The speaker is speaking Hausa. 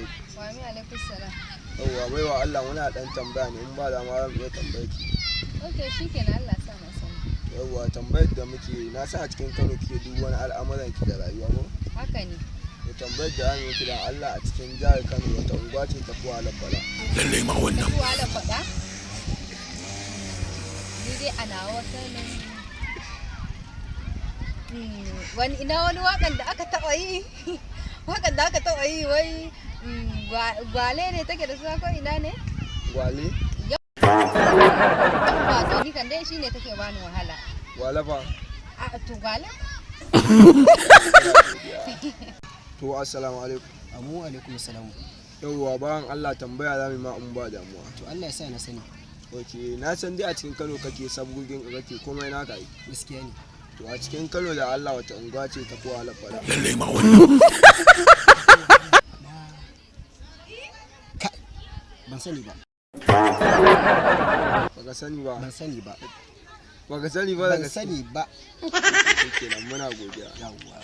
Alaikum. Wa amin alaikum salam. Yawwa, baiwa Allah, muna dan tambaya ne, in ba da ma za mu iya tambayar ki. Ok, shikenan, Allah sa na sani. Yawwa, tambayar da muke, na san a cikin Kano kike duk wani al'amuran ki da rayuwa ko? Haka ne. To, tambayar da zamu miki, dan Allah, a cikin jihar Kano wata unguwa ce tafi wahalar faɗa? Lallai ma wannan. Tafi wahalar faɗa? Ni dai a nawa sanin, wani ina wani waƙan da aka taɓa yi, waƙan da aka taɓa yi, wai Gwale ne take da suna ko ina ne? Gwale? Yawwa, to ni kan dai shine take bani wahala. Gwale fa? A to, Gwale. To, assalamu alaikum. Amu alaikum salam. Yawwa, bawan Allah, tambaya za mu yi ma in ba damuwa. To, Allah ya sa na sani. Ok, na san dai a cikin Kano kake sabgogin ka, kake komai naka yi. Gaskiya ne. To, a cikin Kano da Allah wata unguwa ce tafi wahalar faɗa? Lallai ma wannan. Ka ban sani ba. Baka sani ba? Ban sani ba. Baka sani ba da Ban gaske? sani ba. Shikenan, muna godiya. Yawwa.